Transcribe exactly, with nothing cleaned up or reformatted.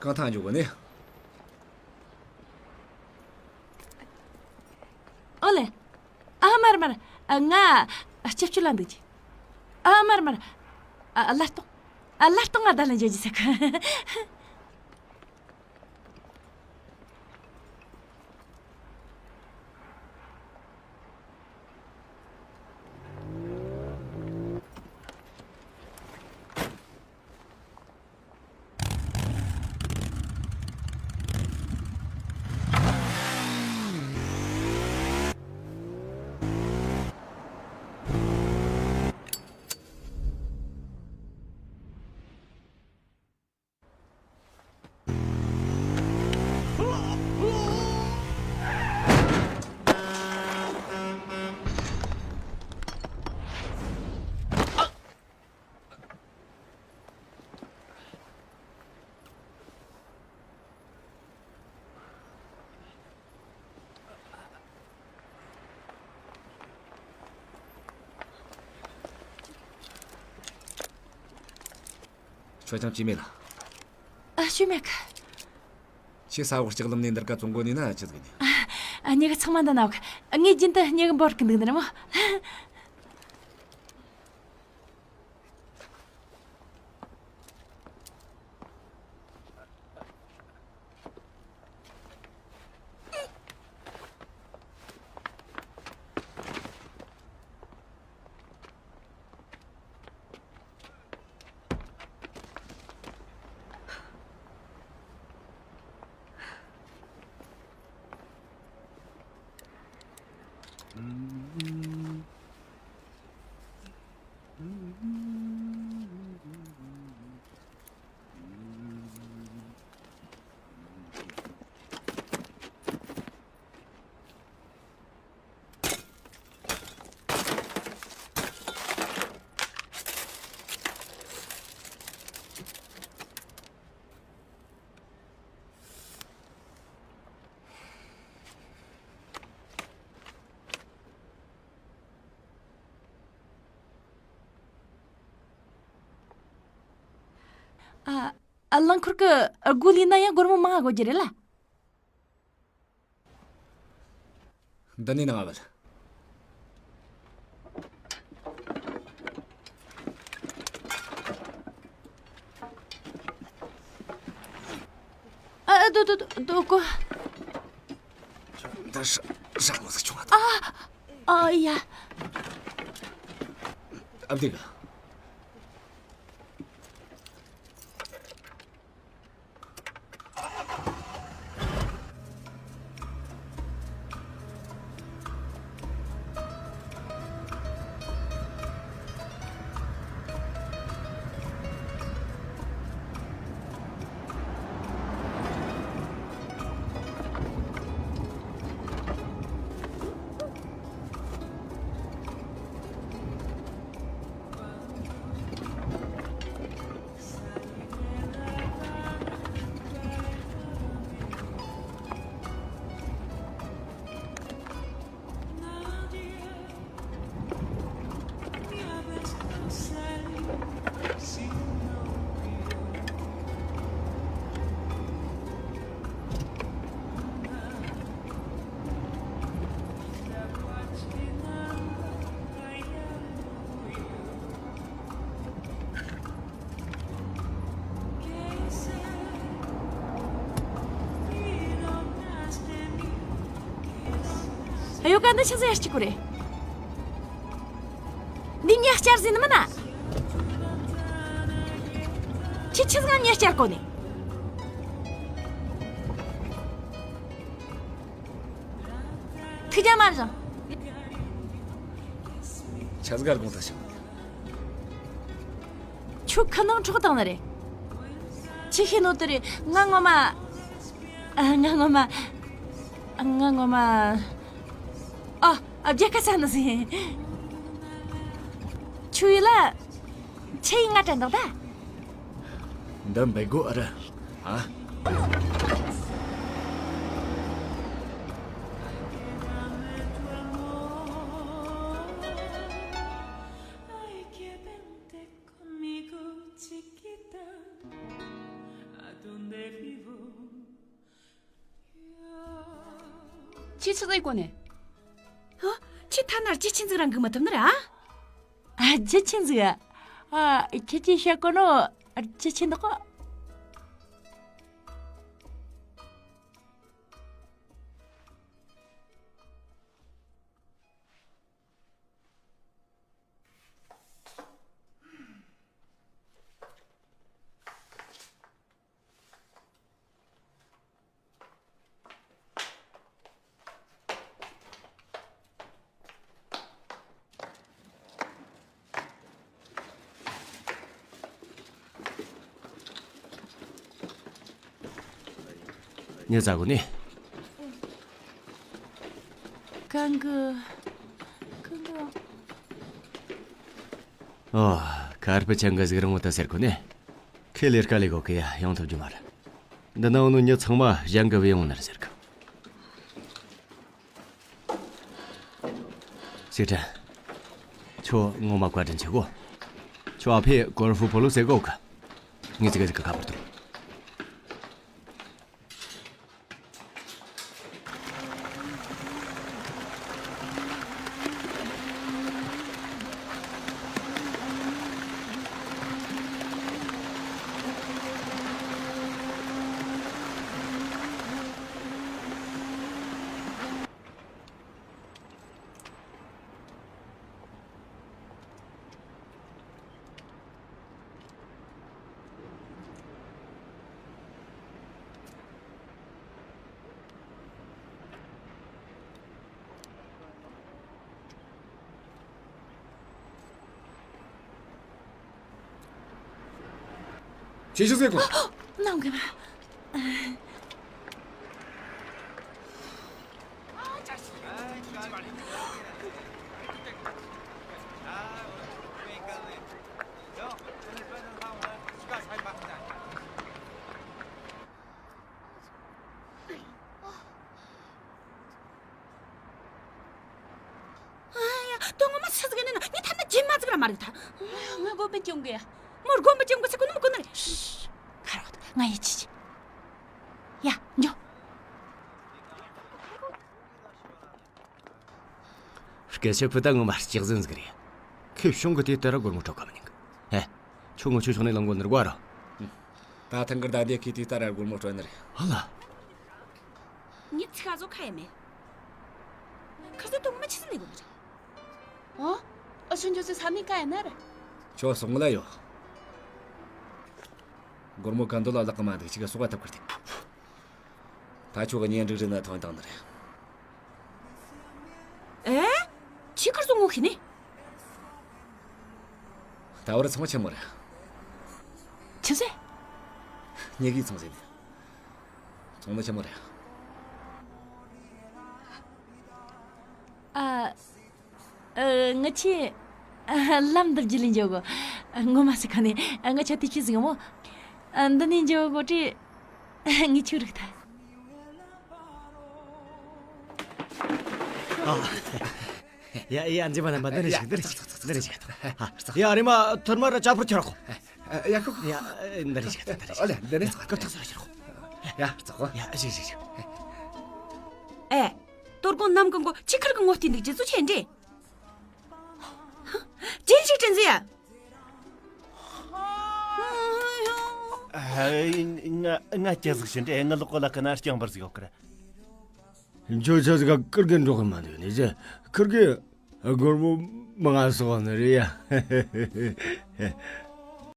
གང་ཐང་འཇུག་གོ་ནི། ཨོ་ལེ། ཨ་མར་མར། ཨ་ང་སྐྱབས་བཅོལ་ལ་འདུག་གི། ཨ་མར་མར། ཨ་ལ་སྟོང་། ཨ་ལ་སྟོང་ང་ད་ལན་འཇལ་གྱི་ཟེར་གི། ཁྱོད་ཀྱང་སྐྱིད་མེད་ལ། ཨ་སྐྱིད་མེད་གི། ཁྱེད་ས་འོག་ལྕགས་ལམ་ནས་འདིར་ཀ་བཙོང་གོ་ནི་ན་ཅི་ཟིག་ནི། ཨ་ཉི་ག་ཚང་མ་འདི་ན་འོག་ངས་རྒྱུན་དུ་ཉི་ག་འབོར་གི་འདུག་ནི་རེད་མོ། ཨ། ཨ། རླངས་འཁོར་གི་སྒོ་ལས་ན་ཡང་སྒོར་མོ་མང་ང་དགོས་རྒྱུ་རེད་ལ། འདི་ནས་ནང་ང་བུད། ཨ། ཨ། དོ་དོ་དོ་དོ་ཀོ། འདི་ཧྲ་ཧྲ་མོ་ཟིག་བྱུང་བ་དང་། ཨ། ཨ་ཡ། ཨ་བདེ་གི། ཨ་ཡོ་ག་འདི་ཆི་ཟིག་ཡར་སྐྱེ་གོ་རེད། འདི་ངའི་བསྐྱར་ཟིན་ནི་མིན་ན། ཁྱེད་ཆི་ཟིག་ངའི་བསྐྱར་གོ་ནི། ཐུགས་རྒྱལ་མ་བཞེངས། ཆ་ཟིག་གར་དགོངས་དག་ཞུ། ཁྱོད་ཁ་ནང་འཕྲོག་བཏང་ནི་རེད། ཆི་ཤེས་ནོ་དེ་རེད། ང་ངོ་མ། ཨ། ང་ངོ་མ། ང་ངོ་མ། ཨ། ཨ། བརྒྱ་ཁ་ས་ནི་ཟིན། ཆུ་ཡི་ལ། ཆེ་ཡི་ང་དྲན་དང་ད། འདི་འབེ་གོ་ཨ་ར། ཨ། Conmigo chiquita, ¿a dónde vives? ཁྱེད་ཆི་ཟིག་གོ་ནས། ཧ། ཁྱེད་ཐ་ན་རྒྱུ་ཆེན་ཟིག་རང་གི་མི་ཐུབ་ནི་ར། ཨ། རྒྱུ་ཆེན་ཟིག་ཨ། ཁྱེད་ཀྱིས་བཤད་གོ་ནོ་རྒྱུ་ཆེན་འདུག་གོ། ཉི་ཟ་གོ་ནི། གང་གི། གང་གི། ཨོ། ཁར་པི་ཆང་གི་ཟིག་རང་བོ་ད་ཟེར་གོ་ནི། ཁེ་ལེར་ཀ་ལེ་གོ་ཁེ་ཡ་ཡོང་ཐུབ་རྒྱུ་མ་རེད། འདི་ན་འོ་ནོ་མྱི་ཚང་མ་གཞན་གི་བེ་ཡོང་ནར་ཟེར་གི། སེ་ཁྲ། ཁྱོད་ངོ་མ་བཀའ་དྲིན་ཆེ་གོ། ཁྱོད་ཨ་ཕས་གོ་ཧྥུ་ཕོ་ལོ་ཟེར་གོ་གི། ངས་ཙི་ག་ཙི་ག་ཁ་པར་ཐོངས། ཁྱེད་ཤི་ཟེར་གོ། ནམ་གི་མ། ཨ་ཡ། དོན་ངོ་མ་ཆི་ཟིག་ཡིན་ན་ངས་ཐ་ན་རྒྱུན་མ་ཟིག་ར་མ་རིག་ཐལ། ང་དགོན་པ་སྐྱོང་གི་ཡ། མོར་དགོན་པ་སྐྱོང་གི་ཚེ་ཀུན་ནམ་ཀུན་ནི་རེད། ཁ་རོག་ང་ཡི་ཅི་ཅི། ཡ་འགྱོ། སྐད་ཆ་ཕུ་ད་ངོ་མ་གཅིག་ཟིན་ཟིག་རེད། ཁོས་གཞུང་གི་དེ་ལྟར་སྒོར་མོ་སྤྲོད་ག་མི་ཉན་གི། ཧེ། ཁྱོད་ངོ་ཆོས་ཕྱོགས་ནས་ལང་གོ་ནི་ར་གོ་རོ། ད་ཐང་གི་ད་དེ་ཁི་དེ་ལྟར་སྒོར་མོ་སྤྲོད་ནི་རེད། ཧ་ལ། ངས་ཚིག་ཁ་བཟོ་ཁ་ཡ་མེད། ཁ་ཟས་དུང་མ་ཆི་ཟིག་ནས་གོ་ནི་རེད། ཨོ། ཨ་ཆུང་ཆུང་ཚོས་ས་མིག་ག་ཡ་ན་རེད། ཁྱོད་སོང་ལ་ཡོད། སྒོར་མོ་ག་འདོད་ལ་ལག་གི་མ་འདུག་ཅིག་ག་སོག་པ་ཐབས་ཁུར་ཏེ། ད་ཁྱོད་གཉེན་སྒྲིག་རེད་ན་ཐོན་བཏང་ནི་རེད། ཨེ། ཁྱི་ཁར་སོང་ངོ་ཤི་ནི། ད་བར་ཚོང་ཆེན་མོ་རེད། ཆི་ཟེ། ཉེ་གི་ཚོང་ཟེ་ནི། ཚོང་ནི་ཆེན་མོ་རེད། ཨ། ཨ། ང་ཆི། ཨ། ལམ་འདི་བརྒྱུད་ལས་འཇོག་གོ། ངོ་མ་སི་ཁ་ནས་ང་ཆ་དེ་ཆི་ཟིག་མོ། ཨ། འདི་ནས་འཇོག་གོ་ཏྲི། ངི་ཆུ་རིག་ཐལ། ཨ། ཡ་ཡ། འཇིབ་པ་རྣམ་པ་འདི་ནས་ཞིག་འདི་ནས་ཞིག་འདི་ནས་ཞིག་ཧ། ཡ་རེ་མ་ཐུར་མ་ར་ཅག་པུར་ཁྱེར་གོ། ཡ་ཁུ། ཡ་འདི་ནས་ཞིག་འདི་ནས་ཞིག་ཨོ་ལེ་འདི་ནས་ཚོགས། ཀུ་ཐག་ཚོགས་ཁྱེར་གོ། ཡ་ཚོགས་གོ། ཡ་ཞིག་ཞིག་ཞིག་ཨེ། དོ་དགོང་ནམ་གི་མགོ་ཆི་ཁར་གི་ངོ་བལྟས་འདུག་རྗེ་བཙུན་ཆེ་འདྲེ། ཅིན་ཞིག་དྲན་ཟེ་ཡ། ང་ང་སྐྱ་ཟིག་ཤི་འདྲེ་ང་ལོག་གོ་ལ་ཀ་ན་རྐྱང་བར་ཟིག་ཡོད་ཀི་ར། འཇོ་ཆ་ཟིག་ག་ཀིར་གི་འགྲོ་གི་མ་འདུག་ནི་ཟེ་ཁིར་གི་སྒོར་མོ་མང་ང་སོགས་ནི་རེད་ཡ།